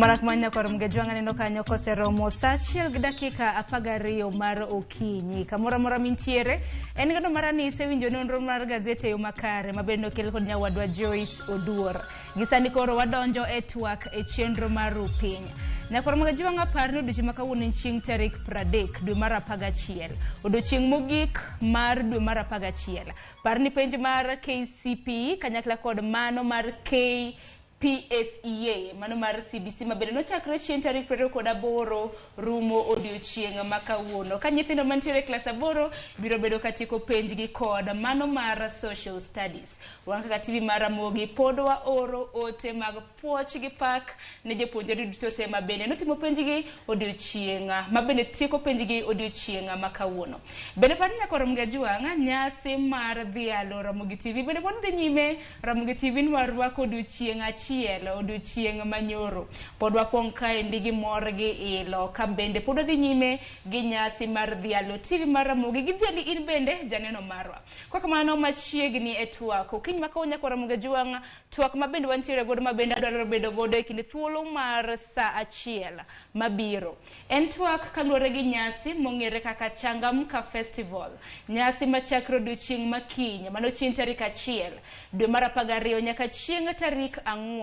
Mana kuma nyakwar Mgejwang' aneno kanyo koseromo sa achiel gi dakika 12 mar okinyi. Kamoro amora mintiere, en geno mara ni isewinjo nonro mar gazeti e yo makare ma bende okel kod nyawadwa Joyce Oduor. Gi sani koro wadonjo e twak e chenro mar ru piny. Nyakwar Mgejwang' apar ni odiochieng' ma kawuono en chieng' tarik 30 dwe mar 11. Odiochieng' mogik mar dwe mar 11. Par ni penj mar KCPE kanyakla kod mano mar K PSEA, mano mar CBC ma bende nochakre chieng' tarik 28 rumo odiochieng' ma kawuono. Ka nyithindo mantiere e klas 8 biro bedo ka tieko penjgi kod mano mar Social Studies. Wan kaka TV mar Ramogi pod waoro ote mag puoch gi pak ne jopuonjre duto te ma bende notimo penjgi odiochieng' ma bende tieko penjgi odiochieng' ma kawuono. Bende par ni nyaka Ramogi Ajwang' nyasi mar dhialo Ramogi TV bende pod dhi nyime. Ramogi TV nwarwako odiochieng' achiel, odiochieng' manyoro. Pod wapong' kaendi gi mor gi ilo ka bende pod wadhi nyime gi nyasi mar dhialo TV mar Ramogi gi dhiali in bende janeno marwa. Kwa kamano machiegni e twak okinyi ma kawuono nyaka Ramogi Ajwang' twak ma bende wantiere godo ma bende adwaro bedo godo e kind thuolo mar sa achiel mabiro. En twak kaluwore gi nyasi mong'ere kaka Changamka Festival. Nyasi machakre odiochieng' ma kiny, mano chieng' tarik 1 dwe mar 12 nyaka chieng' tarik 4.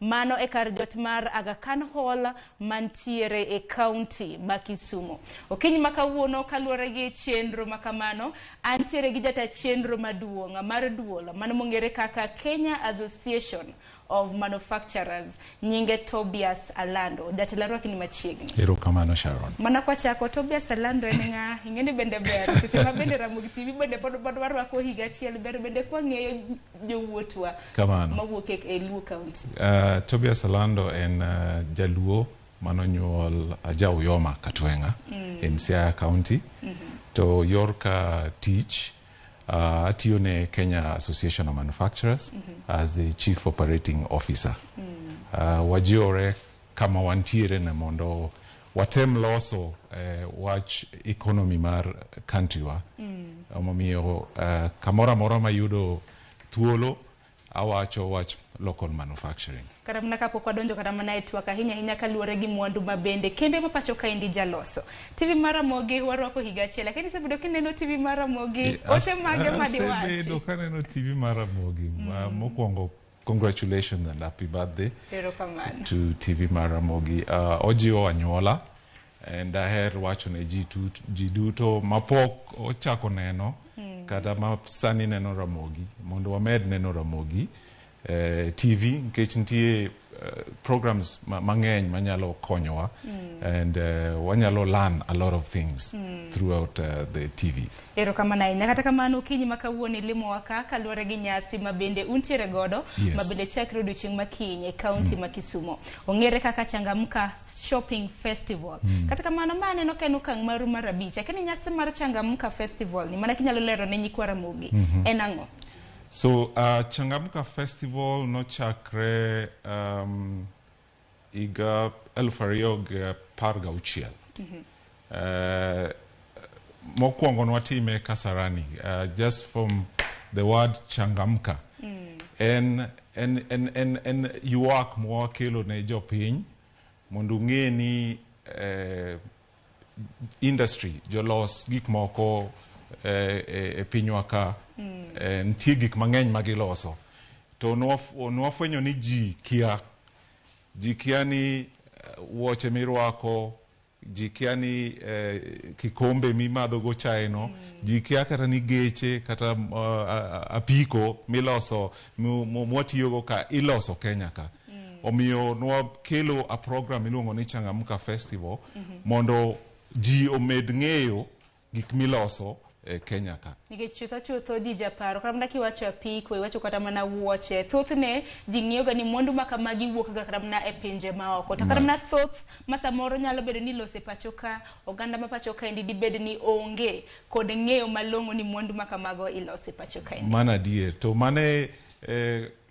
Mano e kar jot mar Aga Khan Hall mantiere e kaunti ma Kisumu. Okinyi ma kawuono kaluwore gi chenro ma kamano, antiere gi jata chenro maduong' mar duol mano mong'ere kaka Kenya Association of Manufacturers, nyinge Tobias Alando. Jatelo arwaki ni machiegni. Erokamano Sharon. Mana kwachako, Tobias Alando en ng'a? Ing'e ni bende ber. Seche ma bende Ramogi TV bende pod pod warwako higa achiel ber bende kwang'eyo jowuotwa Kamano. mawuok e Luo County. Tobias Alando en jaluo manonyuol ja Uyoma Katweng'a in Siaya County. To yor ka tich atiyo ne Kenya Association of Manufacturers as the Chief Operating Officer. Wajiwore kama wantiere ne mondo watem loso wach economy mar country wa. Omomiyo kamoro amora mayudo thuolo awacho wach local manufacturing. Kata mana kapok wadonjo kata mana e twak ahinya ahinya kaluwore gi mwandu ma bende kembe ma pacho kaendi jaloso. TV mar Ramogi warwako higa achiel. Lakini isebedo kineno TV mar Ramogi, ote mage ma diwachi? Asebedo kaneno TV mar Ramogi. Mokwongo, congratulations and happy birthday Erokamano. to TV mar Ramogi. Ojiwo anyuola and aher wacho ne ji, ji duto mapok ochako neno kata ma sani neno Ramogi mondo wamed neno Ramogi TV nikech nitie programs mang'eny manyalo konyowa and wanyalo learn a lot of things throughout the TVs. Erokamano ahinya. Kata kamano okinyi ma kawuono ilimowa ka kaluwore gi nyasi ma bende untiere godo ma bende chakre odiochieng' ma kiny e kaunti ma Kisumu. Ong'ere kaka Changamka Shopping Festival. Kata kamano ma aneno ka en okang' maru mar 5. Akia ni nyasi mar Changamka Festival ni mana kinyalo lero ne nyikwa Ramogi en ang'o? So Changamka Festival nochakre higa 2016. Mokwongo nwatime Kasarani, just from the word Changamka. En ywak mwakelo ne jopiny mondo ung'e ni industry jolos gik moko e pinywa ka nitie gik mang'eny ma giloso to nwafwenyo ni ji kia ni wuoche mirwako, ji kia ni kikombe mimadho go chae no, ji kia kata ni geche kata apiko miloso mwatiyogo ka iloso Kenya ka. Omiyo nwakelo a program miluongo ni Changamka Festival mondo ji omed ng'eyo gik miloso e Kenya ka. Nikech chutho chutho ji japaro kata mana kiwacho apiko, iwacho kata mana wuoche, thothne ji ng'iyo ga ni mwandu ma kamagi wuok ga kata mana e pinje maoko. To kata mana thoth ma samoro nyalo bedo ni iloso e pacho ka, oganda ma pacho kaendi dibed ni onge kod ng'eyo malong'o ni mwandu ma kamago iloso e pacho kaendi. Mano adier. To mane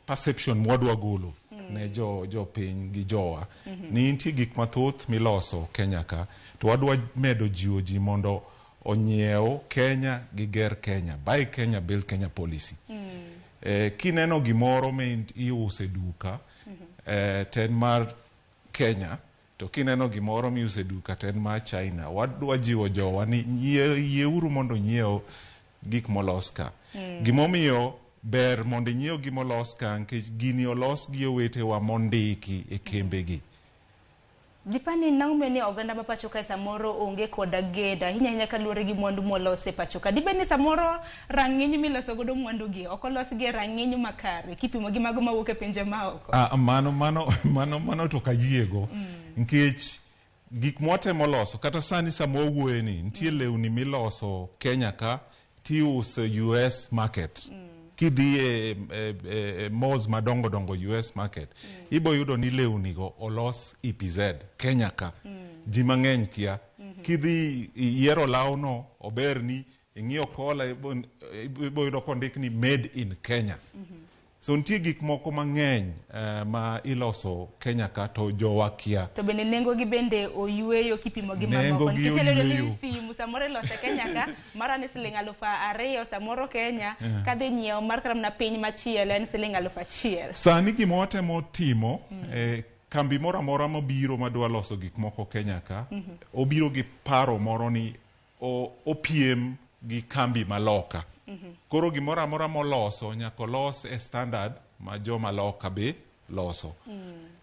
perception mwadwa golo ne jopiny gi jowa ni nitie gik mathoth miloso Kenya ka to wadwa medo jiwo ji mondo onyiew Kenya gi ger Kenya, buy Kenya, build Kenya policy. Kineno gimoro ma iuso e duka to en mar Kenya to kineno gimoro miuso e duka to en mar China. Wadwa jiwo jowa ni yieuru mondo nyiew gik molos ka. Gimomiyo ber mondo inyiew gimolos ka nikech gini olos gi owetewa mondiki e kembegi. Dipani nang'o ni oganda ma pacho kae samoro onge koda geno ahinya ahinya kaluwore gi mwandu molos e pacho ka. Dibed ni samoro rang'iny miloso godo mwandu gi ok olos gi e rang'iny makare kipimo gi mago mawuok e pinje maoko. Ah, mano to ok ayiego nikech gik mwatemo loso kata sani sama wawuoye ni nitie lewni miloso Kenya ka tiuso US market. Kidhi e malls madongo dongo US market, ibo yudo ni lewni go olos EPZ Kenya ka. Ji mang'eny kia. Kidhi iyiero lawno ober ni ing'iyo kola ibo yudo kondik ni made in Kenya. So nitie gik moko mang'eny ma iloso Kenya ka to jowa kia. To bende nengo gi bende oyweyo kipimo gi Nengo mamoko. gi Nikech iyudo ni oyweyo. simu samoro ilose Kenya ka mara ni siling 2000 samoro Kenya kadhi nyiewo mar kata mana piny machielo en siling 1000. Sani gima watemo timo kambi moro amora mabiro madwa loso gik moko Kenya ka, obiro gi paro moro ni opiem gi kambi maloka. Koro gimoro amora moloso nyaka olos e standard ma joma loka be loso.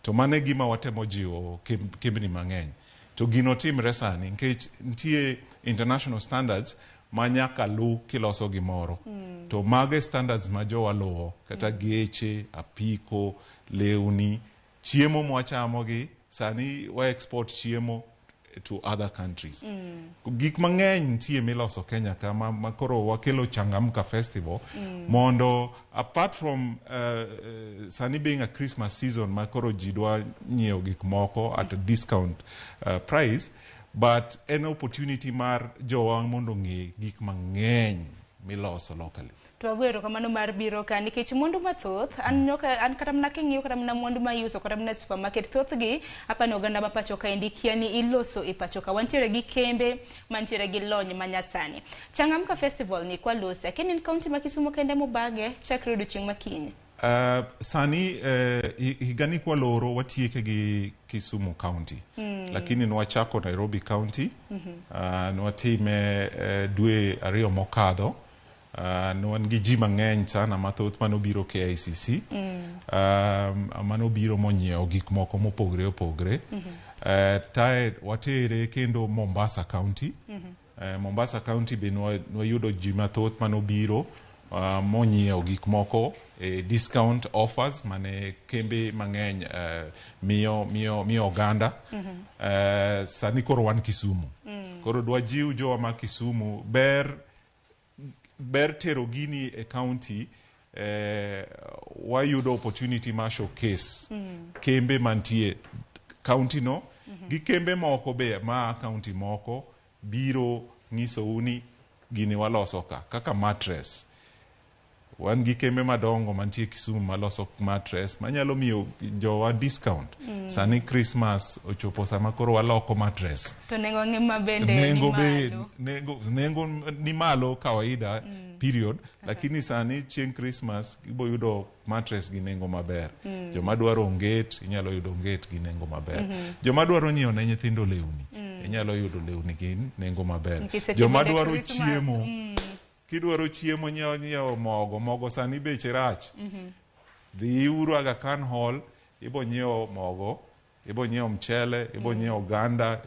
To mano e gima watemo jiwo kembni mang'eny. To gino timre sani nikech nitie international standards ma nyaka lu kiloso gimoro. To mago e standards ma jowa luwo kata geche, apiko, lewni, chiemo mwachamo gi sani wa export chiemo to other countries. Gik mang'eny nitie miloso Kenya ka ma koro wakelo Changamka Festival mondo apart from sani being a Christmas season ma koro ji dwa nyiewo gik moko at a discount price, but en opportunity mar jowa mondo ong'e gik mang'eny miloso locally. To wago erokamano mar biro ka nikech mwandu mathoth an nyoka an kata mana king'iyo kata mana mwandu ma iuso kata mana e supermarket thothgi apani oganda ma pacho kaendi kia ni iloso e pacho ka. Wantiere gi kembe mantiere gi lony manyasani. Changamka Festival ni kwalose akia ni en kaunti ma Kisumu kende mobage chakre odiochieng' ma kiny. Sani higani kwaloro watieke gi Kisumu County. Lakini nwachako Nairobi County. Nwatime dwe 2 mokadho. Ne wan gi ji mang'eny sana mathoth manobiro KICC. Manobiro monyiewo gik moko mopogre opogre. Tae watere kendo Mombasa County. Mombasa County be nwayudo ji mathoth manobiro monyiewo gik moko e discount offers mane kembe mang'eny miyo oganda. Sani koro wan Kisumu. Koro dwa jiw jowa ma Kisumu ber tero gini e county wayudo opportunity mar showcase kembe mantie county no gi kembe moko be ma county moko biro nyisou ni gini waloso ka kaka mattress. Wan gi kembe madongo mantie Kisumu maloso mattress manyalo miyo jowa discount. Sani Christmas ochopo sama koro waloko mattress. To nengo ngima bende nengo ni be malo. Nengo ni malo kawaida period, lakini sani chieng' Christmas ibo yudo mattress gi nengo maber. Joma dwaro onget inyalo yudo onget gi nengo maber. Joma dwaro nyiewo ne nyithindo lewni inyalo yudo lewni gi nengo maber. Nikech seche Joma bende dwaro Christmas, chiemo kidwaro chiemo nyiewo mogo sani beche rach. Dhi uru Aga Khan Hall ibo nyiewo mogo, ibo nyiewo mchele, ibo nyiewo oganda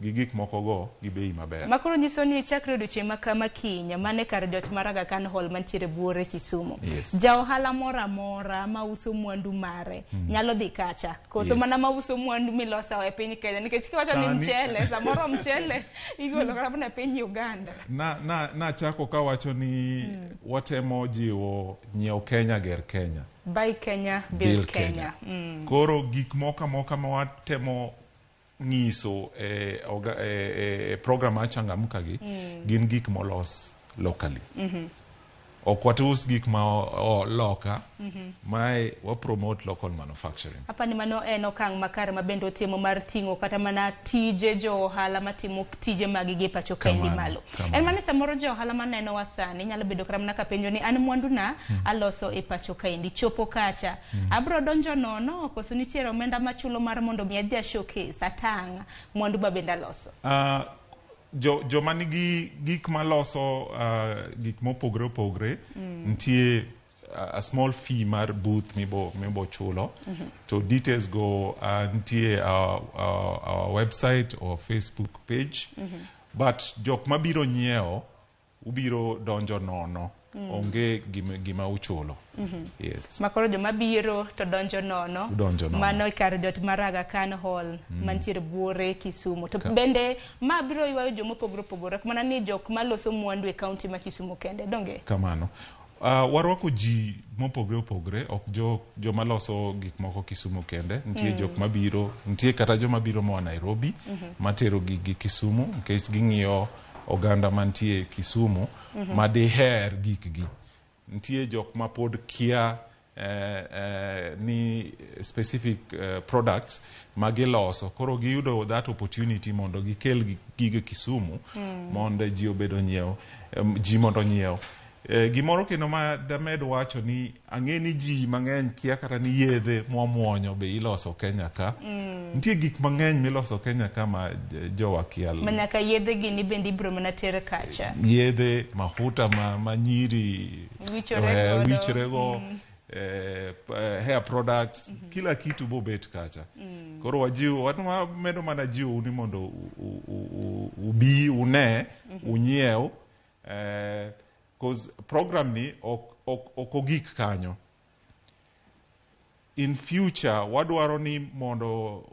gi gik moko go gi bei maber. Makoro nyiso ni chakre odiochieng' ma kama kiny mane kar jot mar Aga Khan Hall mantiere buore Kisumu. Yes. Ja ohala moro amora mauso mwandu mare nyalo dhi kacha. Koso mana mauso mwandu miloso e piny Kenya nikech kiwacho ni mchele samoro mchele igolo kata mana e piny Uganda. Na chako kawacho ni watemo jiwo nyiew Kenya ger Kenya. Buy Kenya, build Kenya. Koro gik moko amoka ma watemo ng'iso e program mar Changamka gi gin gik molos locally. Ok watius gik ma loka. Mae wa promote local manufacturing. Apani mano en okang' makare ma bende otimo mar ting'o kata mana tije jo ohala matimo tije mag gi e pacho kaendi malo. Kamano. En mana samoro jo ohala manenowa sani nyalo bedo kata mana kapenjo ni an mwanduna aloso e pacho kaendi chopo kacha. Abro donjo nono koso nitiere omenda machulo mar mondo mi adhi a showcase atang' mwandu ma bende aloso. Joma nigi gik maloso gik mopogre opogre nitie a small fee mar booth mibo chulo. To details go nitie our website or Facebook page. But jok mabiro nyiewo ubiro donjo nono. Onge gima uchulo. Yes. Makoro joma biro to donjo nono. Donjo nono. Mano e kar jot mar Aga Khan Hall mantiere buore Kisumu. To bende ma biro ywayo joma opogore opogore ok mana ni jok maloso mwandu e kaunti ma Kisumu kende donge? Kamano. Warwako ji mopogre opogre, ok joma loso gik moko Kisumu kende, nitie jok mabiro, nitie kata joma biro moa Nairobi matero gigi Kisumu nikech ging'iyo oganda mantie Kisumu ma diher gikgi. Nitie jok ma pod kia ni specific products ma giloso, koro giyudo that opportunity mondo gikel gige Kisumu mondo ji obed onyiew, ji mondo onyiew. Gimoro kendo ma damed wacho ni ang'e ni ji mang'eny kia kata ni yedhe mwamuonyo be iloso Kenya ka. Nitie gik mang'eny miloso Kenya ka ma jowa kia. Ma nyaka yedhe gini bende ibiro mana ter kacha. Yedhe, mafuta ma nyiri Wichore godo. Wichorego, hair products, kila kitu bobet kacha. Koro wajiwo, wan wamedo mana jiwo ni mondo ubi, une, unyiew, 'cause program ni ok ogik kanyo. In future, wadwaro ni mondo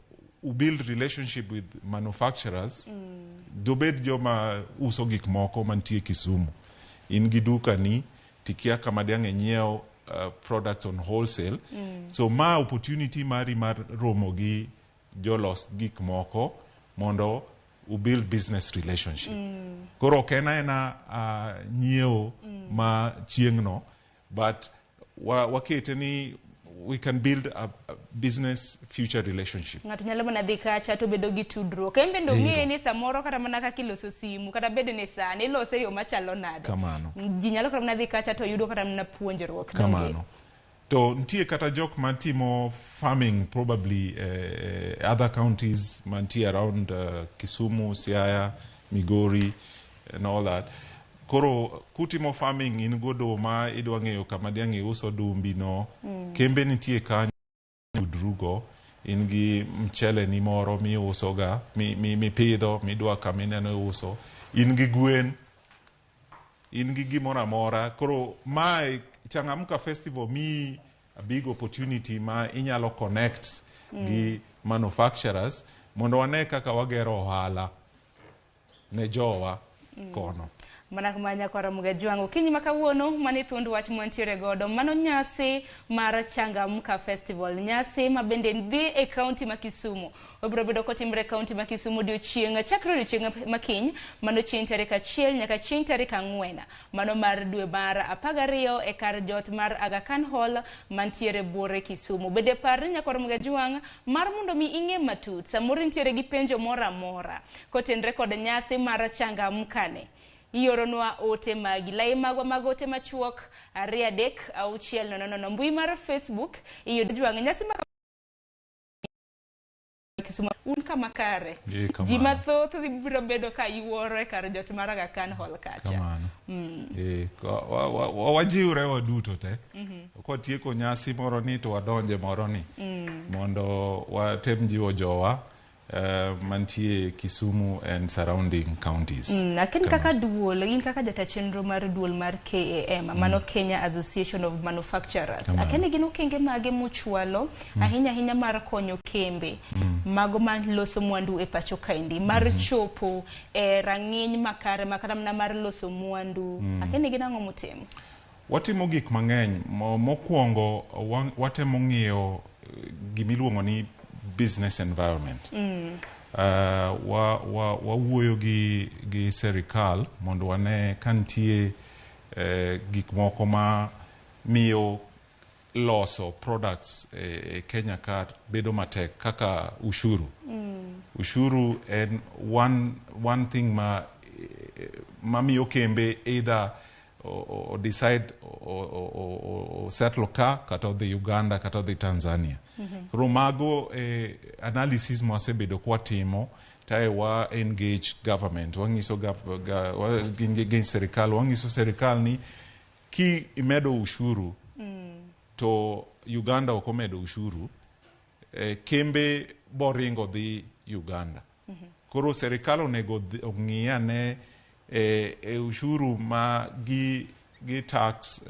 u build relationship with manufacturers, dobed joma uso gik moko mantie Kisumu. In gi duka ni, tikia kama diang' inyiew products on wholesale. So ma opportunity mari mar romo gi jolos gik moko mondo u build business relationship. Koro ok en aena nyiewo ma chieng'no, but wakete ni we can build a business future relationship. Ng'ato nyalo mana dhi kacha to bedo gi tudruok. En bende ong'e ni samoro kata mana kaka iloso simu, kata bed ni sani ilose e yo machalo nade. Kamano. Ji nyalo kata mana dhi kacha to yudo kata mana puonjruok. Donge? Kamano. To nitie kata jok matimo farming probably other counties mantie around Kisumu, Siaya, Migori and all that. Koro kutimo farming in godoma idwa ng'eyo kama diang' iuso dumbi no. Kembe nitie kanyo udrugo in gi mchele ni moro miuso ga mipidho midwa kama ineno iuso, in gi gwen, in gi gimoro amora. Koro mae Changamka Festival miyi a big opportunity ma inyalo connect gi manufacturers mondo wane kaka wagero ohala ne jowa kono. Mana kuma nyakwara Mugajwang', okinyi ma kawuono mane thuond wach mwantiere godo, mano nyasi mar Changamka Festival, nyasi ma bende dhi e kaunti ma Kisumu. Obiro bedo kotimre e kaunti ma Kisumu odiochieng' chakre odiochieng' makiny, mano chieng' tarik 1 nyaka chieng' tarik 4, mano mar dwe mar 12 e kar jot mar Aga Khan Hall mantiere buore Kisumu. Bende par ni nyakwara Mugajwang' mar mondo mi ing'e matut, samoro intiere gi penjo moro amora kotenre kod nyasi mar Changamka ni, ioronwa ote magi. Lai magwa mag ote machuok 2 3 6 0 0. Mbui mar Facebook iyudo jwang' nyasi ma Kisumu un kama kare. Kamano. Ji mathoth dhi biro bedo ka yuoro e kar jot mar Aga Khan Hall kacha. Kamano. Wajiwre waduto te. Kwatieko nyasi moro ni to wadonje moro ni. Mondo watem jiwo jowa mantie Kisumu and surrounding counties. Lakini kaka duol, in kaka jata chenro mar duol mar KAM, mano Kenya Association of Manufacturers. Akeni gin okenge mage muchwalo, ahinya ahinya mar konyo kembe, mago ma loso mwandu e pacho kaendi, mar chopo e rang'iny makare makata mana mar loso mwandu. Akeni gin ang'o mutimo? Watimo gik mang'eny. Mokwongo, watemo ng'iyo gimiluongo ni business environment. Wawuoyo gi serikal mondo wane ka nitie gik moko ma miyo loso products e Kenya ka bedo matek kaka ushuru. Ushuru en one thing ma mamiyo kembe either o decide o settle ka kata odhi Uganda kata odhi Tanzania. Koro mago analysis mwasebedo kwatimo tae wa engage government, wang'iso wa engage serikal, wang'iso serikal ni ki imedo ushuru to Uganda ok omedo ushuru, kembe boringo dhi Uganda. Koro serikal onego ong'i ane e ushuru ma gi tax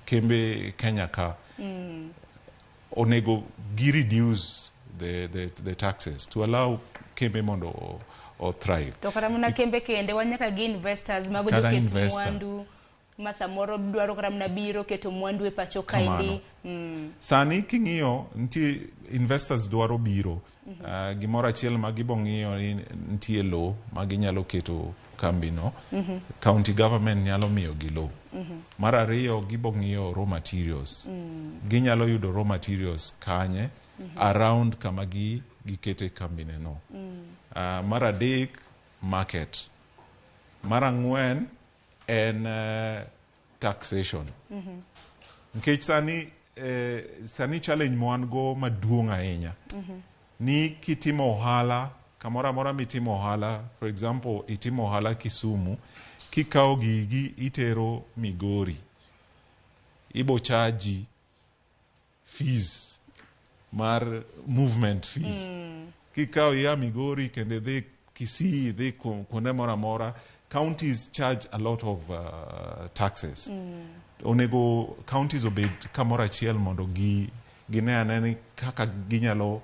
kembe Kenya ka. Onego gi reduce the taxes to allow kembe mondo o thrive. To kata mana kembe kende, wan nyaka gi investors mago Kata joket investor. mwandu ma samoro dwaro kata mana biro keto mwandu e pacho kaendi. Sani king'iyo, nitie investors dwaro biro. Gimoro achiel ma gibo ng'iyo ni nitie lowo ma ginyalo keto kambi no. County government nyalo miyo gi lowo. Mar ariyo, gibo ng'iyo raw materials. Ginyalo yudo raw materials kanye around kama gi gikete kambine no. Mar adek, market. Mar ang'wen en taxation. Nikech sani challenge ma wan go maduong' ahinya ni kitimo ohala kamoro amora mitimo ohala, for example, itimo ohala Kisumu, kikawo gigi itero Migori, ibo charge fees mar movement fees. Kikawo ia Migori kendo idhi Kisii, idhi kuonde moro amora, counties charge a lot of taxes. Onego counties obed kamoro achiel mondo gi gine ane ni kaka ginyalo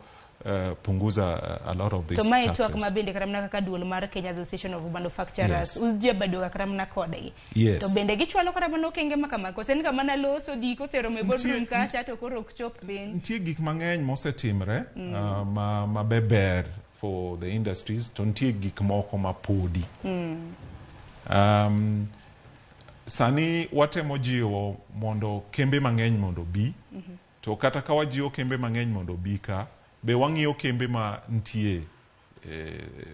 punguza a lot of these To mae twak taxes. ma bende kata mana kaka duol mar Kenya Association of Manufacturers Yes. ujabedo ga kata mana kodgi. Yes. To bende gichwalo kata mana okenge ma kama koso en ga mana loso ji koseromo e boardroom kacha to koro ok chop piny. Nitie gik mang'eny mosetimre ma ber for the industries, to nitie gik moko ma podi. Sani watemo jiwo mondo kembe mang'eny mondo bi, to kata ka wajiwo kembe mang'eny mondo obi ka, be wang'iyo kembe ma nitie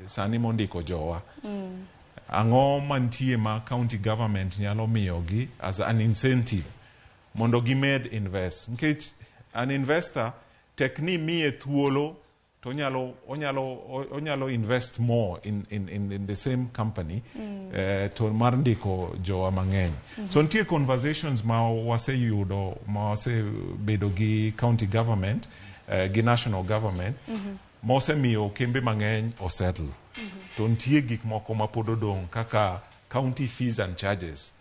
sani mondiko jowa. Ang'o mantie ma county government nyalo miyogi as an incentive mondo gimed invest? Nikech an investor tek ni miye thuolo to onyalo invest more in the same company to mar ndiko jowa mang'eny. So nitie conversations ma waseyudo, ma wasebedo gi county government gi national government mosemiyo kembe mang'eny osettle. To nitie gik moko ma pod odong' kaka county fees and charges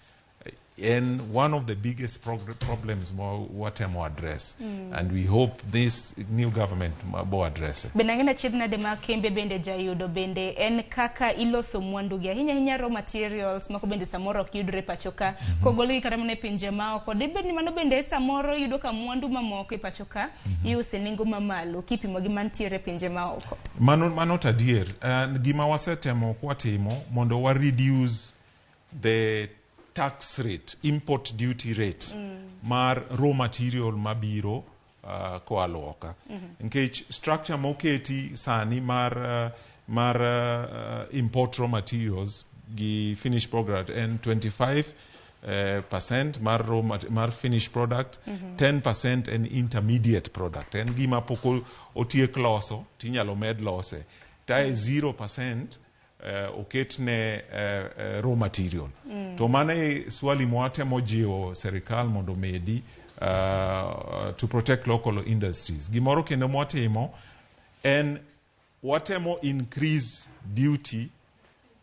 en one of the biggest problems ma watemo address and we hope this new government bo address it. Bende ang'e achiedh nade ma kembe bende jayudo bende en kaka iloso mwandu gi, ahinya ahinya raw materials moko bende samoro ok yudre e pacho ka kogolgi kata mana e pinje maoko. Dibed ni mano bende samoro yudo ka mwandu mamoko e pacho ka iuso e nengo mamalo kipimo gi mantiere e pinje maoko? Mano to adier. Gima wasetemo kwatimo mondo wa reduce the tax rate, import duty rate mar raw material mabiro koa loka. Nikech structure moketi sani mar import raw materials gi finished product en 25 percent mar raw mar finished product, 10% en intermediate product, en gima pok otiek loso tinyalo med lose, tae 0% oket ne raw material. To mano e swali mwatemo jiwo serikal mondo omedi to protect local industries. Gimoro kendo mwatimo en watemo increase duty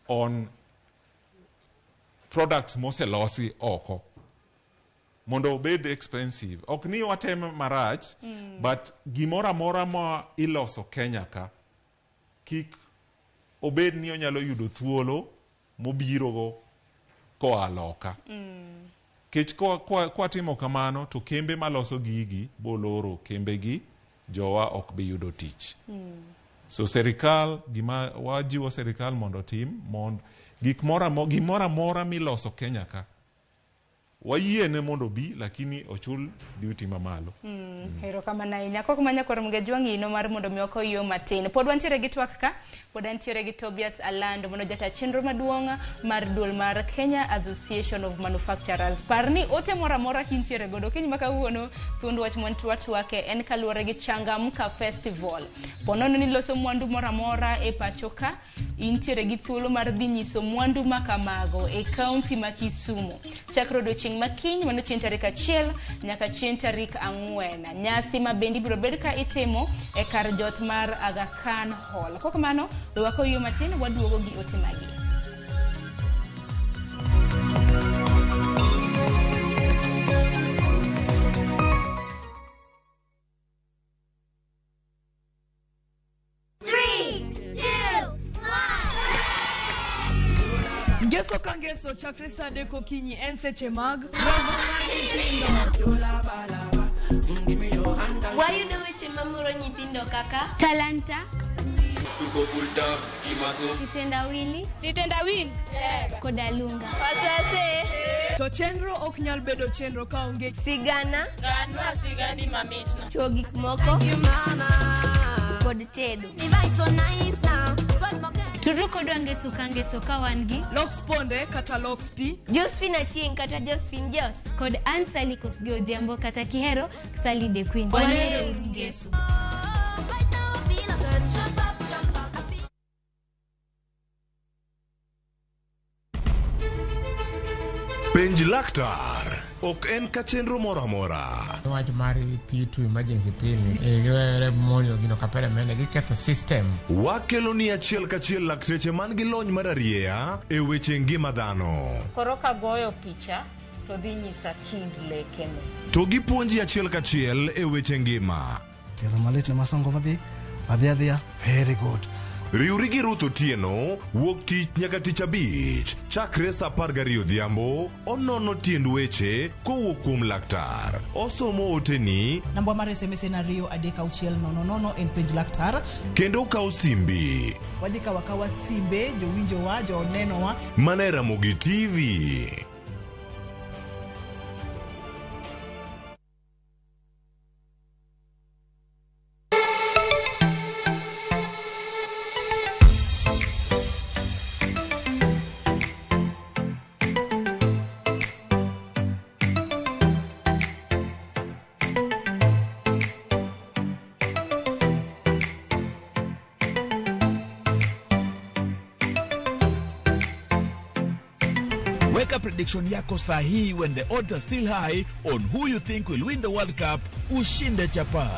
on products moselosi oko mondo obed expensive. Ok ni wateme marach, but gimoro amora ma iloso Kenya ka kik obed ni onyalo yudo thuolo mobirogo koa loka. Kech kwatimo kamano to kembe maloso gigi boloro kembegi, jowa ok bi yudo tich. So serikal, gima wajiwo serikal mondo otim mond Gik moro gimoro amora miloso Kenya ka wayiene mondo obi, lakini ochul duty mamalo. Erokamano ahinya. Kok manya koro Mgejwang' ino mar mondo mi oko yo matin. Pod wantiere gi twak ka, pod antiere gi Tobias Alando mondo jata chenro maduong' mar duol mar Kenya Association of Manufacturers. Par ni ote moro amora kintiere godo kiny ma kawuono thuond wach mwan twake en kaluwore gi Changamka Festival. Ponono ni loso mwandu moro amora e pacho ka, intiere gi thuolo mar dhi nyiso mwandu ma kamago e kaunti ma Kisumu. Chakre odiochieng' ma kiny, mano chieng' tarik 1 nyaka chieng' tarik 4. Nyasi ma bende ibiro bed ka itimo e kar jot mar Aga Khan Hall. Kok mano, we wakoyo matin waduogo gi ote magi. Three, two, one. Ngeso ka ngeso chakre saa adek okinyi en seche mag rogo mar nyithindo. Wayudo weche mamoro nyithindo kaka Talanta, Sitendawili, koda Lunga. To chenro ok nyal bedo chenro kaonge sigana, chuo gik moko kod tedo. Tudru kodwa ngeso ka ngeso ka wan gi Lox Ponde kata Lox P, Josephine Achieng' kata Josephine Jos. kod Ann Sally Kosgei Odhiambo kata Kihero Sally the Queen. Wanero ngeso. Penj laktar ok en ka chenro moro amora. Wach mar P2 emergency P ni giwere monjo gino kapere mene giketho system. Wakelo ni achiel kachiel lakteche man gi lony mar arieya e weche ngima dhano. Koro kagoyo picha to dhi nyisa kind lekene. To gipuonji achiel kachiel e weche ngima. Tielo malit ne masongo madhi adhi adhiya very good. Riwri gi Ruth Otieno wuok tich nyaka tich abich chakre saa 12 odhiambo onono tiend weche kowuok kuom laktar. Osomo oteni Namba mar SMS en 23600 en penj laktar. kendo okawo simbi Wadhi kawo akawa simbe jowinjowa jonenowa. mana e Ramogi TV. Weka prediction yako sahihi when the odds are still high on who you think will win the World Cup. Ushinde chapa.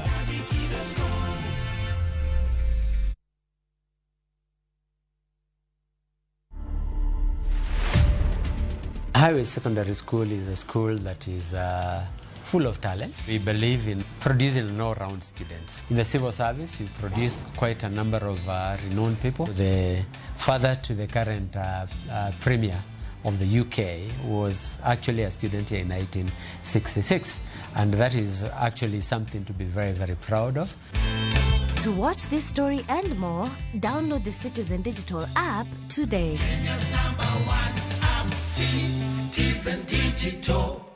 Highway Secondary School is a school that is full of talent. We believe in producing all-round students. In the civil service, we produce quite a number of renowned people. The father to the current premier of the UK was actually a student here in 1966, and that is actually something to be very, very proud of. To watch this story and more, download the Citizen Digital app today. Kenya's number one app, Citizen Digital.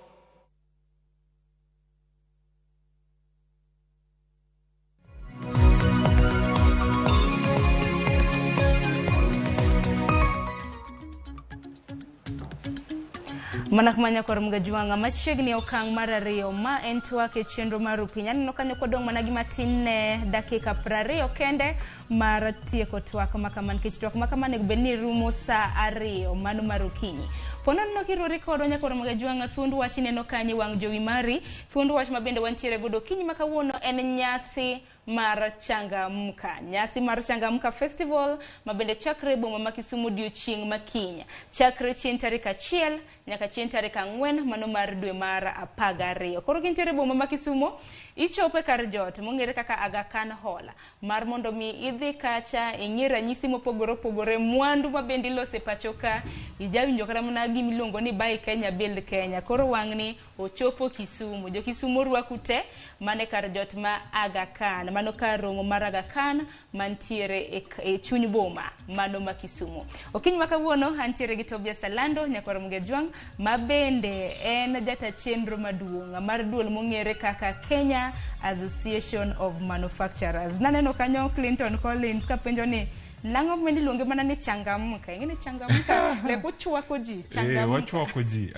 Mana kumanya kor Mgajwang'a machiegni okang' mar ariyo ma en twak e chenro mar Rupiny. Aneno kanyo kodong' mana gi matin ne dakika 20 kende mar tieko twak makama, nikech twak makama onego bed ni rumo saa 2 mano mar okinyi. Ponono kiruri kodwa nyakor Mgajwang'a, thuond wach ineno kanyo e wang' jowi mari. Thuond wach ma bende wantiere godo okinyi ma kawuono en nyasi mar Changamka. Nyasi mar Changamka Festival ma bende chakre e boma ma Kisumu odiochieng' ma kiny. Chakre chieng' tarik 1 nyaka chieng' tarik 4 mano mar dwe mar 12. Koro kintiere e boma ma Kisumu, ichopo e kar jot mong'ere kaka Aga Khan Hall mar mondo mi idhi kacha ing'i ranyisi mopogore opogore, mwandu ma bende iloso e pacho ka. Ijawinjo kata mana gima iluongo ni Buy Kenya Build Kenya. Koro wang'ni ochopo Kisumu. Jo Kisumu orwaku te mane kar jot ma Aga Khan. Mano kar romo mar Aga Khan mantiere e chuny boma mano ma Kisumu. Okinyi ma kawuono antiere gi Tobias Alando nyakwar Mugejwang' ma bende en jata chenro maduong' mar duol mong'ere kaka Kenya Association of Manufacturers. Naneno kanyo Clinton Collins kapenjo ni nang'o momiyo iluonge mana ni changamka. Ing'e ni changamka lek uchwako ji changamka. Wachwako ji.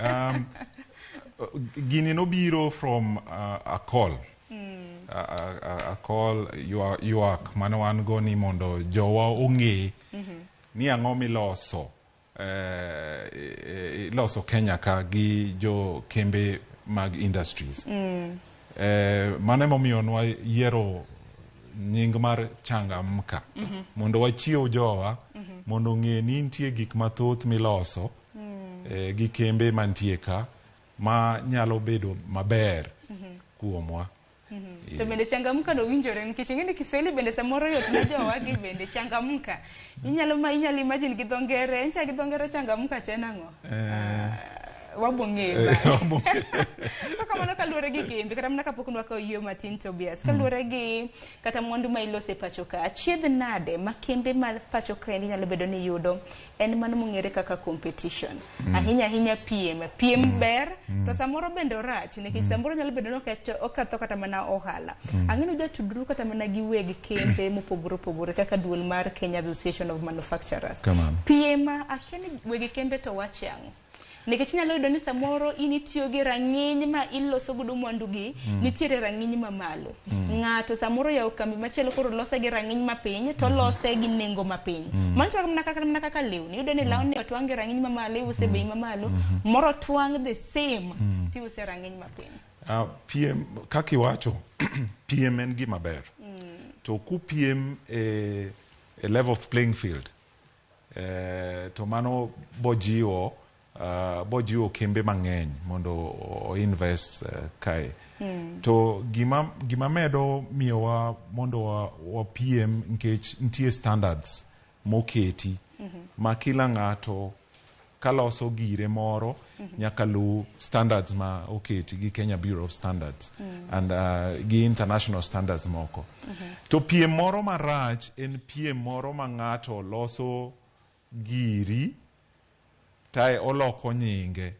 Gini nobiro from a call. A call ywak mane wan go ni mondo jowa ong'e ni ang'o miloso iloso Kenya ka gi jo kembe mag industries. Mano emomiyo nwayiero nying mar Changamka mondo wachiew jowa mondo ong'e ni nitie gik mathoth miloso gi kembe mantie ka ma nyalo bedo maber kuomwa. To bende changamka no winjore nikech ing'e ni Kiswahili bende samoro yot ne jowa gi bende changamka. Inyalo ma inyalo imagine gi dho ngere, encha gi dho ngere changamka cha en ang'o? Wabo ng'eyo bang'e. Kamano kaluwore gi kembe kata mana kapok nwakawo yie matin Tobias, kaluwore gi kata mwandu ma iloso e pacho ka, achiedh nade ma kembe ma pacho kaendi nyalo bedo ni yudo en mano mong'ere kaka competition. Ahinya ahinya piem. Piem ber, to samoro bende orach nikech samoro nyalo bedo ni oketho kata mana ohala. Ang'e ni ujatudru kata mana gi weg kembe mopogore opogore kaka duol mar Kenya Association of Manufacturers. Kamano. Piem, akia ni weg kembe to wache ang'o? Nikech inyalo yudo ni samoro in itiyo gi rang'iny ma iloso godo mwandu gi, nitiere rang'iny mamalo. Ng'ato samoro oyawo kambi machielo koro lose gi rang'iny mapiny to lose gi nengo mapiny. Mano chalo mana kaka lewni. Iyudo ni lawni otwang' gi rang'iny mamalo, iuse bei mamalo, moro otwang' the same tiuse rang'iny mapiny. Piem, kaka iwacho, piem en gima ber. To kupiem e level of playing field, to mano bojiwo kembe mang'eny mondo o invest kae. To gima medo miyowa mondo wapiem nikech nitie standards moketi ma kila ng'ato kaloso gire moro nyaka luw standards ma oketi gi Kenya Bureau of Standards and gi international standards moko. To piem moro marach en piem moro ma ng'ato loso giri tae oloko nyinge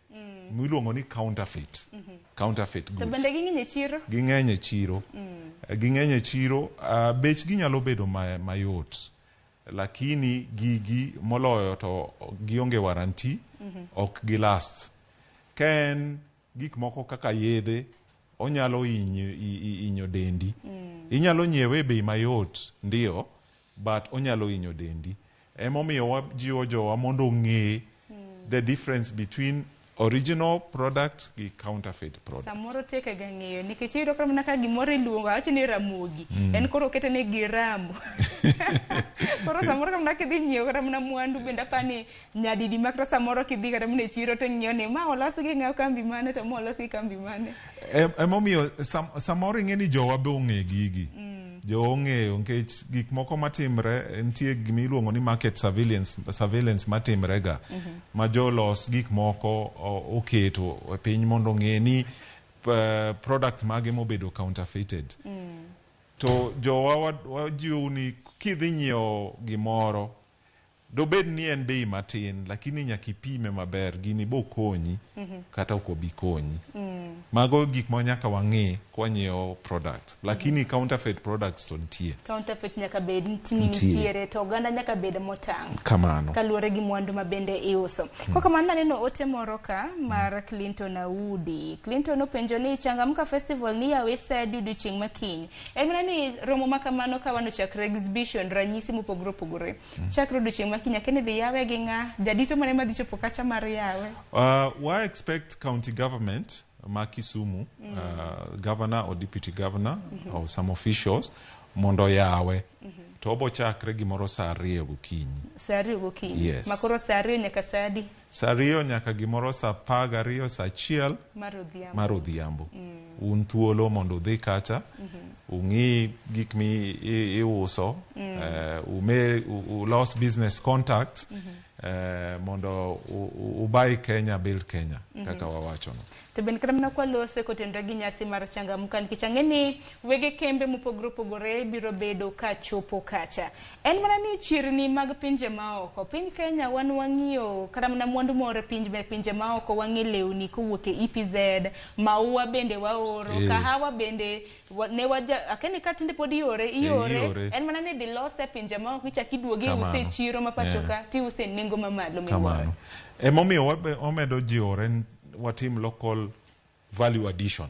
miluongo ni counterfeit. Counterfeit goods. To bende ging'eny e chiro? Ging'eny e chiro. Ging'eny e chiro, bech gi nyalo bedo mayot. Lakini gigi moloyo to gionge warranty, ok gi last. Ka en gik moko kaka yedhe, onyalo hinyo dendi. Inyalo nyiewe e bei mayot, ndio, but onyalo hinyo dendi. Emomiyo wajiwo jowa mondo ong'e the difference between original product gi counterfeit product. Samoro tek ga ng'eyo nikech iyudo ka mana ka gimoro iluongo awacho ni Ramogi, en koro okete ni Giramu. Koro samoro ka mana kidhi nyiewo kata mana mwandu bende apani nyadidi ma kata samoro kidhi kata mana e chiro to ing'iyo ni ma olos gi ng'a kambi mane to ma olos gi kambi mane. Emomiyo samoro ing'e ni jowa be ong'e gigi. Jo ong'eyo nikech gik moko matimre nitie gima iluongo ni market surveillance matimre ga ma jolos gik moko oketo e piny mondo ong'e ni product mage mobedo counterfeited. To jowa wajiwo ni kidhi nyiewo gimoro dobed ni en bei matin lakini nyaka ipime maber gini bo konyi kata ok obi konyi. Mago gik ma nyaka wang'e kwanyiewo product lakini counterfeit products to nitie. Counterfeit nyaka bed ni nitiere to oganda nyaka bed motang'. Kamano. Kaluwore gi mwandu ma bende iuso. Kokamano naneno ote moro ka mar Clinton Audi. Clinton openjo ni Changamka Festival ni yawe sa adi odiochieng' ma kiny. En mana ni romo ma kamano ka wan ochakre exhibition ranyisi mopogore opogore. Chakre odiochieng' ma kiny akeni dhi yawe gi ng'a? Jadito mane madhi chopo kacha mar yawe? Wa expect county government ma Kisumu, governor or deputy governor or some officials mondo yawe. To obo chakre gimoro saa 2 gokinyi. Saa 2 gokinyi. Yes. Makoro saa 2 nyaka saa adi? Saa 2 nyaka gimoro saa 12, saa 1 mar odhiambo. Un thuolo mondo udhi kacha, ung'i gik mi iuso, ulos business contacts, Mondo ubuy Kenya, build Kenya, kaka wawachono. To bende kata mana kwalose kotenore gi nyasi mar Changamka, nikech ang'e ni wege kembe mopogore opogore biro bedo ka chopo kacha. En mana ni chirni mag pinje maoko, piny Kenya wan wang'iyo kata mana mwandu moro e pinje maoko, wang'e lewni kowuok e EPZ, maua bende waoro, kahawa bende ne waja, akia ni ka tinde pod iore, iore, iore. En mana ni dhi lose e pinje maoko, ichak iduoge iuse e chiro ma pacho ka, tiuse e nengo mamalo miwuoro. Kamano emomiyo wamedo jiwore watim local value addition.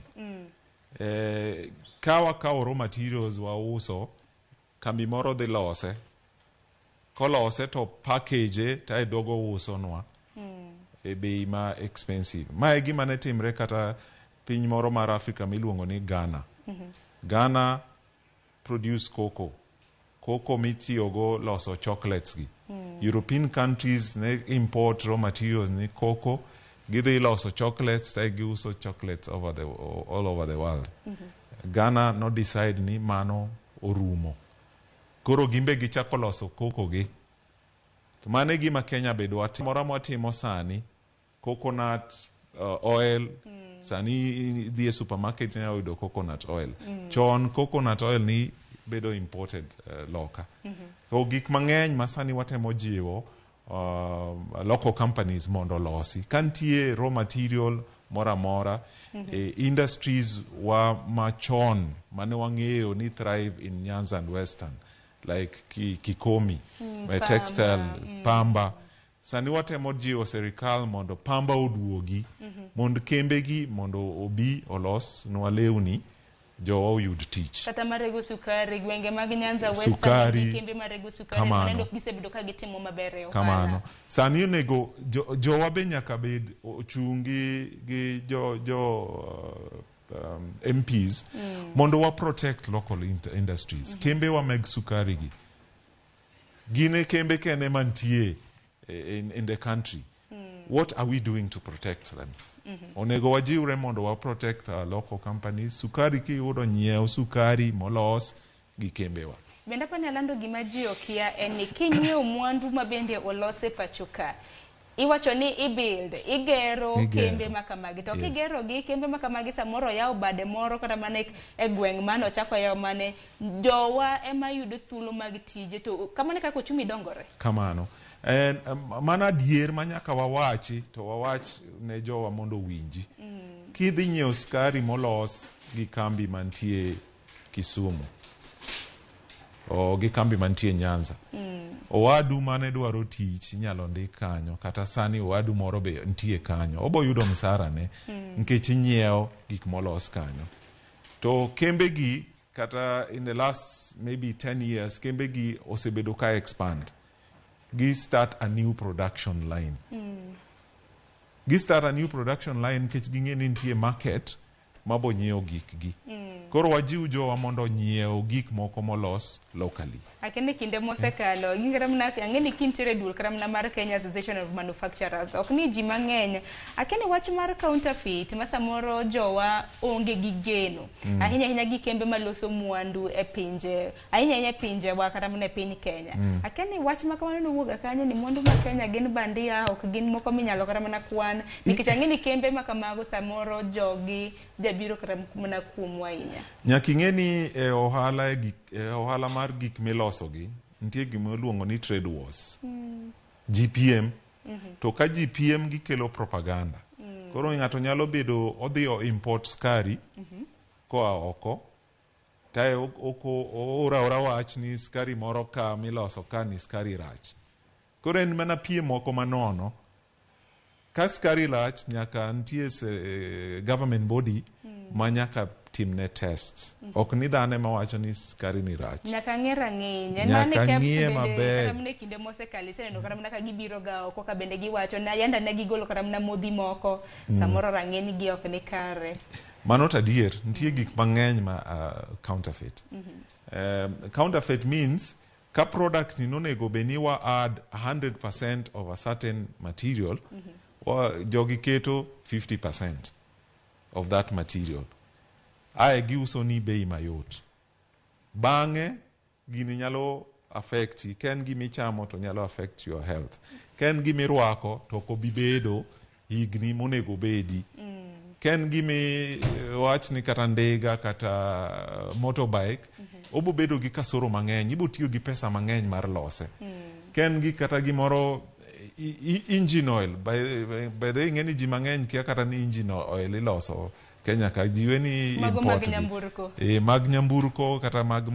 Ka wakawo raw materials wauso, kambi moro dhi lose, kolose to package to duogo usonwa e bei ma expensive. Ma e gima ne timre kata piny moro mar Africa miluongo ni Ghana. Ghana produce cocoa, cocoa mitiyogo loso chocolates gi. European countries ne import raw materials ni cocoa, gidhi loso chocolates to giuso chocolates all over the world. Ghana no decide ni mano orumo, koro gimbe gichako loso cocoa gi. To mano e gima Kenya be dwa timo. Moro mwatimo sani, coconut oil, sani idhi e supermarket inyalo yudo coconut oil. Chon coconut oil ni bedo imported loka. To gik mang'eny ma sani watemo jiwo local companies mondo olosi. Ka nitie raw material moro amora, industries wa machon mane wang'eyo ni thrive in Nyanza and Western, like Kikomi, textile, pamba. Sani watemo jiwo sirikal mondo pamba oduogi, mondo kembegi mondo obi olos nwa lewni, jowa oyud tich. Kata marego sukari, gwenge mag Nyanza Western, Sukari, nigi kembe marego sukari, kamano. maneno gisebedo ka gitimo maber e ohala. Kamano sani onego jowa be nyaka bed ochung' gi jo MPs mondo wa protect local industries. Kembe wa meg sukari gi gin e kembe kende mantie in the country. What are we doing to protect them? Onego wajiwre mondo wa protect our local companies. Sukari kiyudo, nyiew sukari molos gi kembewa. Bende apani alando gima ji okia en ni kinyiewo mwandu ma bende olos e pacho ka, iwacho ni ibuild, igero Igero. kembe makamagi, to kigero gi kembe makamagi, samoro oyawo bade moro kata mana e gweng' mane ochako yawo, mane jowa ema yudo thuolo mag tije, to kamano e kaka ochumi dongore. Kamano en mano adier ma nyaka wawachi, to wawach ne jowa mondo owinji. Kidhi nyiewo sukari molos gi kambi mantie Kisumu o gi kambi mantie Nyanza, owadu mane dwaro tich inyalo ndik kanyo, kata sani owadu moro be nitie kanyo, obo yudo msara ne nikech inyiewo gik molos kanyo. To kembe gi, kata in the last maybe 10 years, kembe gi osebedo ka expand, gi start a new production line. Gi start a new production line nikech ging'e ni nitie market mabo nyiewo gikgi. Koro wajiw jowa mondo onyiew gik moko molos locally. Akene kinde mosekalo gi kata mana ang'e ni kintiere duol kata mana mar Kenya Association of Manufacturers, ok ni ji mang'eny akene wach mar counterfeit ma samoro jowa onge gi geno ahinya ahinya gi kembe maloso mwandu e pinje, ahinya ahinya e pinjewa kata mana e piny Kenya. Akene wach ma kamano nowuok kanyo ni mwandu ma Kenya gin bandia, ok gin moko minyalo kata mana kwan, nikech ang'e ni kembe ma kamago samoro jogi jabiro kata mana kuomwa ahinya. Nyaka ing'e ni e ohala, e ohala mar gik miloso gi, nitie gima iluongo ni trade wars. GPM. To ka GPM gikelo propaganda. Koro ng'ato nyalo bedo odhi o import skari koa oko, tae ooro aora wach ni skari moro ka miloso ka ni skari rach. Koro en mana piem moko manono. Ka skari rach, nyaka nitie government body ma nyaka timne test. Ok ni dhano ema wacho ni skari ni rach. Nyaka ng'e rang'iny en Nyaka mana KEBS ng'iye bende maber. kata mana e kinde mosekalo iseneno kata mana ka gibiro ga oko ka bende giwacho na yanda ne gigolo kata mana modhi moko samoro rang'iny gi ok ni kare. Mano to adier, nitie gik mang'eny ma counterfeit. Counterfeit means ka product ni nonego bed ni wa add 100% of a certain material, jogi keto 50% of that material. Ae giuso ni bei mayot. Bang'e gini nyalo affect ka en gima ichamo to nyalo affect your health. Ka en gima irwako to ok obi bedo higni monego obedi. Ka en gima wach ni kata ndiga kata motorbike, obo bedo gi kasoro mang'eny, ibo tiyo gi pesa mang'eny mar lose. Ka en gi kata gimoro engine oil, by the way, ing'e ni ji mang'eny kia kata ni engine oil iloso Kenya ka, ji we ni Mago mag import gi. nyamburko. Mag nyamburko kata mag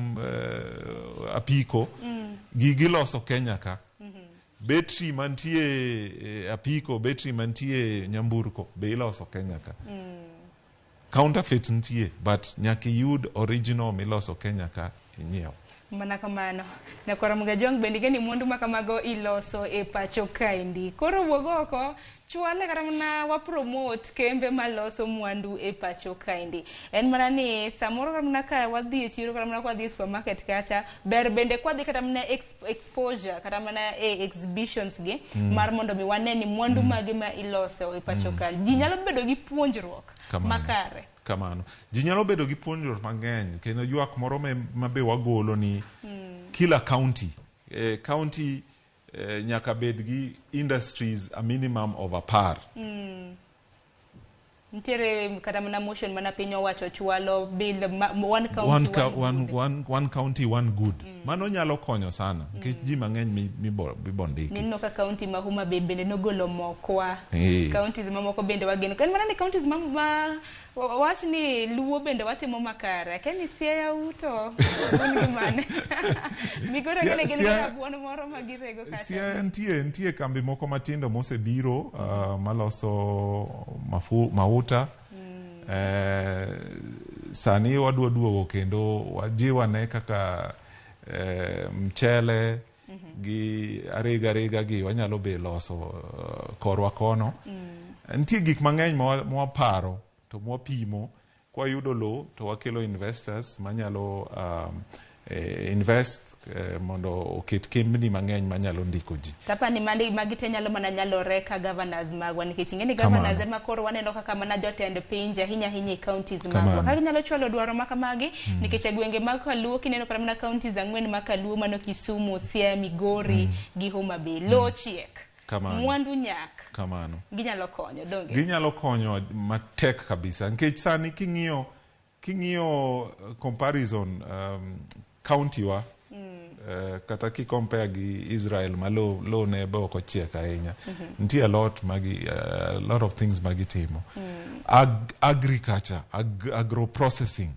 apiko, gigi iloso Kenya ka. Betri mantie apiko, betri mantie nyamburko be iloso Kenya ka. Counterfeit nitie, but nyaka iyud original miloso Kenya ka inyiew. Mana kamano. Nyakwara Mugajwang' bende ing'e ni mwandu ma kamago iloso e pacho kaendi. Koro wuog oko, chwale kata mana wa promote kembe maloso mwandu e pacho kaendi. En mana ni samoro kata mana ka wadhi e chiro kata mana ka wadhi e supermarket kacha, ber bende kwadhi kata mana exposure kata mana e exhibitions gi mar mondo mi wane ni mwandu mage ma iloso e pacho ka. Ji nyalo bedo gi puonjruok makare. Kamano. Ji nyalo bedo gi puonjruok mang'eny kendo ywak moro ma be wagolo ni kila county, county nyaka bed gi industries a minimum of 10. Nitiere kata mana motion mana piny owacho chwalo bill ma, one county, one good. One county one good. Mano nyalo konyo sana nikech ji mang'eny mibo ndiki. Nineno ka county ma Homa Bay bende nogolo mokwa. Counties mamoko bende wageno. En mana ni counties ma wach ni Luo bende watimo makare. Akia ni Siaya uto un gi mane. Migori gine gin gi rabuon moro ma girego kata. Siaya nitie kambi moko matindo mosebiro maloso mauta. Sani wadwa duogo kendo wajiwane kaka mchele gi arega arega gi wanyalo be loso korwa kono. Nitie gik mang'eny ma waparo to mwapimo kwayudo lowo to wakelo investors manyalo invest mondo oket kembni mang'eny manyalo ndiko ji. Tapani magi te nyalo mana nyalore ka governors magwa nikech ing'e ni governors ema koro waneno kaka mana jotend pinje ahinya ahinya e counties magwa. Ka ginyalo chwalo dwaro ma kamagi nikech e gwenge mag Kaluo kineno kata mana counties 4 mag Kaluo mano Kisumu, Siaya, Migori gi Homa Bay. Lowo chiek. Mwandu nyak. Kamano. Ginyalo konyo, donge? Ginyalo konyo matek kabisa nikech sani king'iyo comparison county wa kata ki compare gi Israel ma lo ne be ok ochiek ahinya. Nitie a lot magi, a lot of things magitimo. Agriculture, agro processing.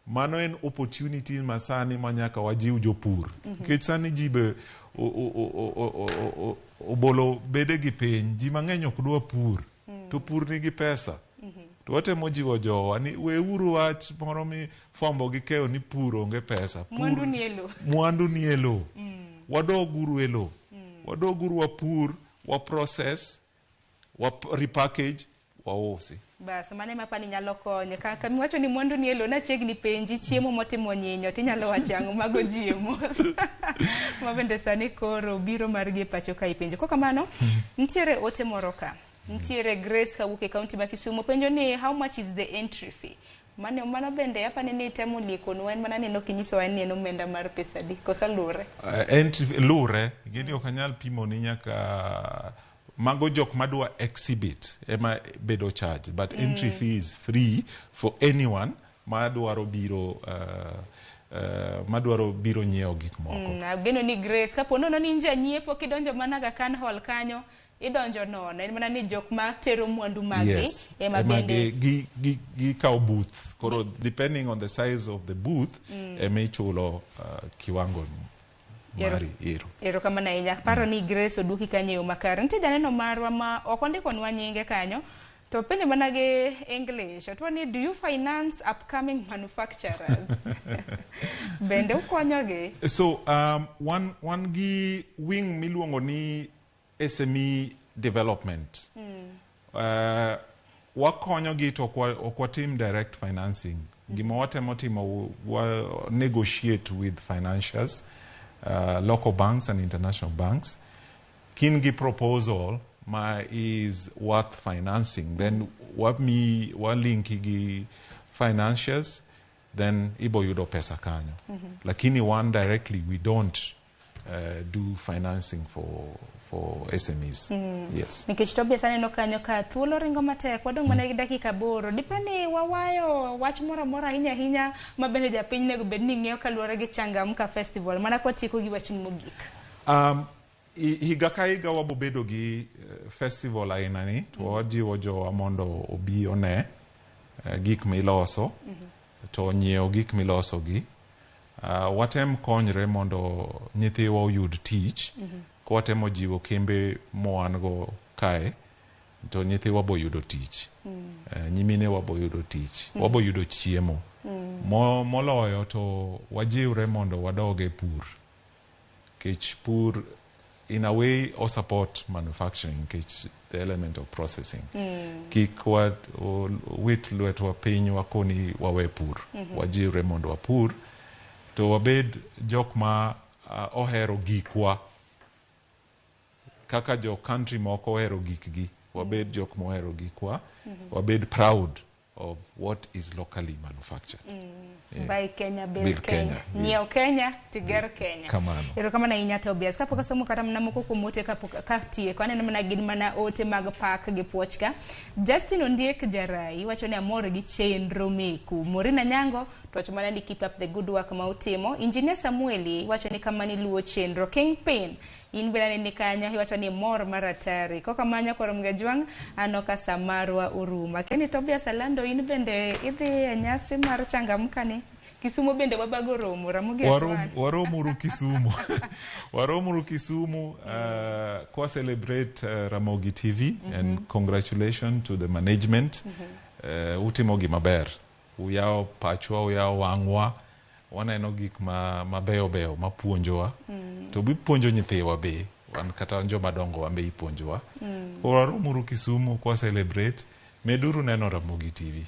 Mano en opportunity ma sani ma nyaka wajiw jopur. Nikech sani ji be obolo bede gi piny, ji mang'eny ok dwa pur. To pur nigi pesa. To watemo jiwo jowa ni weuru wach moro mi fwambo gi keyo ni pur onge pesa. Mwandu ni e lowo. Mwandu ni e lowo. Wadoguru e lowo. Wadoguru wapur, wa process, wa repackage, wausi. Bas, mano ema apani nyalo konyo. Ka miwacho ni mwandu ni e lowo, nachiegni penji chiemo motimo nyinyo, tinyalo wacho ang'o mago ji mos. Ma bende sani koro biro margi e pacho ka ipenjo. Kok kamano, nitiere ote moro ka. Nitiere Grace kawuok e county ma Kisumu penjo ni how much is the entry fee? Mano bende apani ni temo liekonwa en mana ni nok inyisowa ni en omenda mar pesa adi, koso lure? Entry fee, lure, gini ok anyal pimo ni nyaka mago jok madwa exhibit ema bedo charge, but entry fee is free for anyone madwaro biro nyiewo gik moko. Ageno ni Grace, kapo nono ni in janyiepo kidonjo mana Aga Khan Hall kanyo, idonjo nono, en mana ni jok ma tero mwandu maggi ema bende gikawo booth. Koro depending on the size of the booth, ema ichulo kiwango mari ero. Erokamano ahinya. Aparo ni Grace oduoki kanyo e yo makare. Nitie janeno marwa ma ok ondikonwa nyinge kanyo, to penjo mana gi English. Otwa ni do you finance upcoming manufacturers? Bende ukonyogi? So wan gi wing miluongo ni SME development. Wakonyogi to ok watim direct financing. Gima watemo timo, wa negotiate with financiers, local banks and international banks. Kin gi proposal ma is worth financing, then wa link gi financiers, then ibo yudo pesa kanyo. Lakini one directly we don't. do financing for SMEs. Yes. Nikech Tobias aneno kanyo ka thuolo ringo matek, wadong' mana gi dakika 8. Dipo ni wawayo wach moro amora ahinya ahinya ma bende japiny onego bed ni ng'eyo kaluwore gi Changamka Festival, mana kwatieko gi wachni mogik. Higa ka higa wabo bedo gi festival aina ni to wajiwo jowa mondo obi one gik miloso to nyiew gik miloso gi. Watem konyre mondo nyithiwa oyud tich. Kwatemo jiwo kembe mowan go kae to nyithiwa bo yudo tich. Nyimine wa bo yudo tich. Wabo yudo chiemo. Moloyo to wajiwre mondo wadog e pur. Kech pur in a way o support manufacturing nikech the element of processing. Kik wa wit lwetwa piny wakoni wawe pur. Wajiwre mondo wapur to wabed jok ma ohero gikwa kaka jo country moko ohero gikgi. Wabed jok mohero gikwa. Wabed proud of what is locally manufactured. Yeah. Buy Kenya, build, Build Kenya. Kenya. Nyiew Kenya, tiger Kenya. Kamano. Erokamano ahinya Tobias. Kapok asomo kata mana moko kuom ote kapok katieko, aneno mana gin mana ote mag pak gi puoch ka. Justin Ondiek Jarai wacho ni amor gi chenro meku. Morina Nyango to wacho mana ni keep up the good work ma utimo. Engineer Samueli wacho ni kama ni luwo chenro. Kingpin in bende aneni kanyo iwacho ni mor mar atari. Kokamano kwaro Mgajwang' aneno ka sa marwa orumo. Akia ni Tobias Alando in bende idhi e nyasi mar Changamka ni? Kisumu bende wabago romo, Ramogi Atwal. Waromuru Kisumu. Waromuru Kisumu kwa celebrate Ramogi TV and congratulations to the management. Utimo gima ber. Uyawo pachwa, uyawo wang'wa. Waneno gik ma mabeyo beyo mapuonjowa. To bipuonjo nyithiwa be. Wan kata joma dongo wan be ipuonjowa. Koro waromuru Kisumu kwa celebrate. Meduru neno Ramogi TV.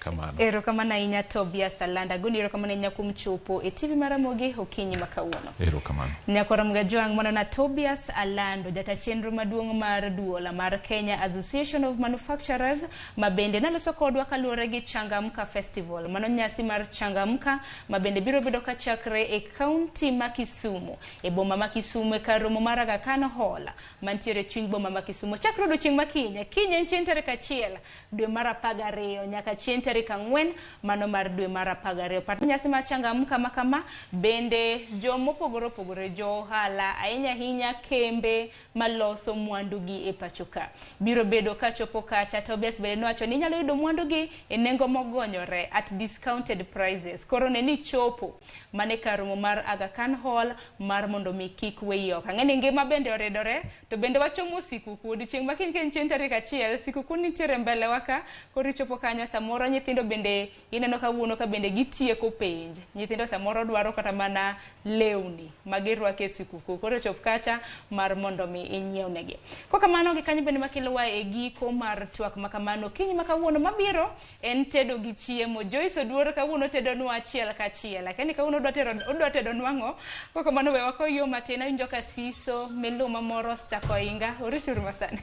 Kamano. Erokamano ahinya Tobias Alanda. Agoni erokamano ahinya kuom chopo e TV mar Ramogi okinyi ma kawuono. Erokamano. Nyakwara Mgajwang' mano na Tobias Alando, jata chenro maduong' mar duola mar Kenya Association of Manufacturers, ma bende naloso kodwa kaluwore gi Changamka Festival. Mano nyasi mar Changamka ma bende biro bedo kachakre e kaunti ma Kisumu, e boma ma Kisumu e kar romo mar Aga Khan Hall mantiere e chuny boma ma Kisumu. Chakre odiochieng' ma kiny, kiny en chieng' tarik 1 dwe mar 12 nyaka chieng' tarik 4 mano mar dwe mar 12. Par nyasi mar Changamka ma kama bende jomopogore opogore, jo ohala ahinya ahinya kembe maloso mwandugi e pacho ka biro bedo kachopo kacha. Tobias bende nowacho ni inyalo yudo mwandugi e nengo mogonyore at discounted prices. Koro ne ni chopo mane kar romo mar Aga Khan Hall mar mondo mi kik weyi oko. Ang'e ni ngima bende oridore to bende wachomo sikuku odiochieng' ma kiny ka en chieng' tarik 1 sikuku nitiere mbele wa ka. Koro ichopo kanyo samoro nyithindo bende ineno kawuono ka bende gitieko penj. Nyithindo samoro dwaro kata mana lewni ma girwako e sikuku. Koro chop kacha mar mondo mi inyiewnegi. Kokamano gi kanyo bende makelowa e giko mar twak makamano okinyi ma kawuono mabiro en tedo gi chiemo. Joyce Oduor kawuono tedonwa achiel kachiel. Akia ni kawuono odwa tedonwa ang'o. Kokamano we wakoyo matin awinjo ka siso miluma moro osechako inga. Orituru masani.